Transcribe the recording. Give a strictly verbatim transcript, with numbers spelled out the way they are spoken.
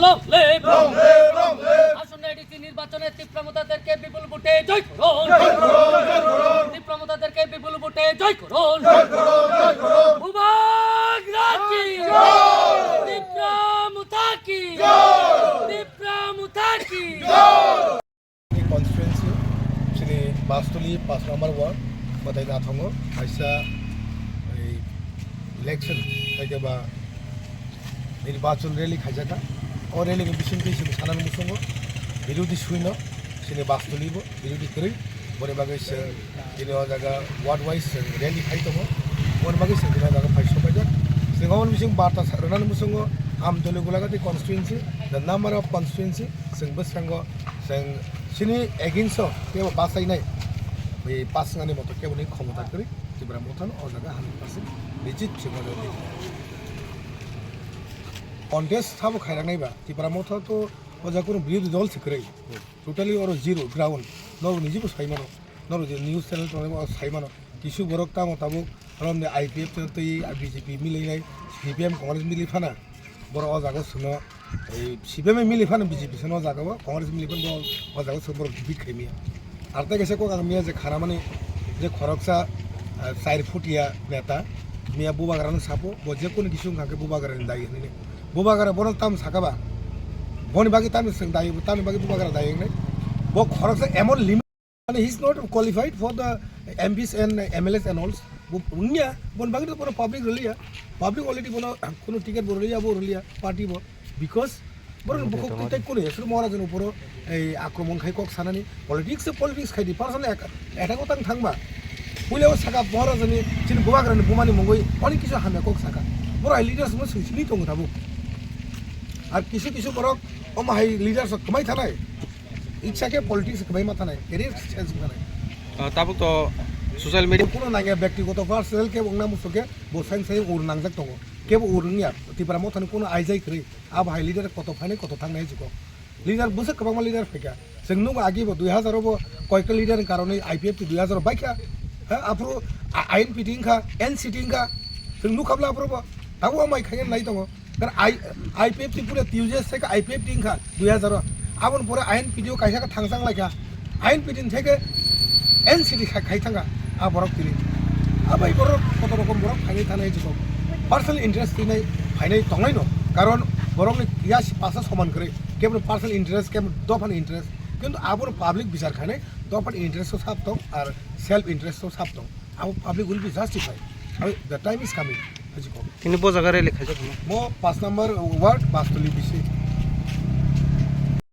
Long live! Long live! Long live! আসন্ন এডিসি নির্বাচনে তিপ্রা মতাদেরকে বিপুল ভোটে জয় করুন। জয় করুন, জয় করুন। তিপ্রা মতাদেরকে বিপুল ভোটে জয় করুন। জয় করুন, জয় করুন। বুবাগ্রা কি জয়। তিপ্রা মতা কি জয়। তিপ্রা মতা কি জয়। Constituency, chini Bastoli pas number ward, batai Nathongo, kaisa ei election, khaikhe ba nirbachon rally khaijakha. O rally ni bisingtwi chwng sanani muchungo, birodhi suino, chini Bastoli bo birodhi kwrwi, boni bagwi chwng chini o jaga ward wise chwng rally khai tongo, boni bagwi chwng chini o jaga phai sopaijak. Chwng aboni bising barta sa-, rwnani muchungo, Amdoli Gulagati constituency, the number of constituency, chwng bwskango Chwng chini against o kebo bachainai, bai pasnani moto kebo ni khomota kwrwi Tipra Motha no o jaga hundred percent nijit chwng o jaga. Contest sabo khairaknai ba Tipra Motha to o jaga kunu birodhi dol se kwrwi, totally oro zero ground, norok niji bo sai mano, norok je news channel tongnai bo sai mano. Kisu borok tamo tabuk romni I P F twi B J P milinai, C P M Congress mili phana. Borok o jaga o chwngno, ei, C P M mili phano B J P sano o jaga o, Congress mili phano o jaga o chwng borok defeat khai maya. Ar tei kaisa kok ang maya je khanamani je khoroksa, ah, char phutia neta, maya Bubagra no sapo, bo je kunu kisu wngkha khe Bubagra ni dai hinwi. Bubagra bono tam saka ba, boni bagwi tamni chwng dai, tamni bagwi Bubagra dai wngnai. Bo khoroksa emon limit Mane, he is not qualified for the M Ps and M L As and all. Bo wngya, bon bagwi to bono public rwliya. Public already bono kuno ticket bo rwliya, bo rwliya, party bo. Because bono bukhuk twi tai kuno Yasur Maharaj ni uporo ei akromon khai kok sanani. Politics se politics khai di, personal attack, attack o tang thangba. Puila o saka Maharaj ni chini Bubagra ni bumani mungwi onek kisu hamya kok saka. Boro hai leaders mo swi sini tongo tabuk. Ar kisu kisu borok omo hai leaders kwmai thanai. Itsa khe politics kwbangma thanai, career change wngkha nai. Ah, tabuk to social media. Kuno nangya, byaktigoto personal khe wngna muchung khe bo sai sai ur nangjak tongo. Kebo ur wngya, Tipra Mothani kuno aijai kwrwi. Abo hai leader koto phainai, koto thangnai jugo. Leader bwswk kwbangma leader phaikha. Chwng nugo agi bo dui hazar o bo koikta leader ni karonwi I P F T dui hazar o baikha. Ha, aphuru a-, I N P T wngkha, N C T wngkha. Chwng nukha bwla aphuru bo. Tabuk o mai khaina nai tongo. Kan I, I P F T pura T U J S theke I P F T wngkha dui hazar o. Aboni pore I N P T o kaisa khe thangsang laikha. I N P T theke N C T khai, khai thangkha a borok tini. Abai borok koto rokom borok phainai thanai jikok. Personal interest tini phainai tongnai no. Karon borokni ya si pasa soman kwrwi. Keboni personal interest, keboni dophani interest. Kintu aboni public bichar khainai dophani interest o sap tong ar self interest o sap tong. Abo public will be justified. Abo the time is coming. Hajiko. Tini bo jaga rally khaijak mo? Mo pas number ward, Bastoli B C.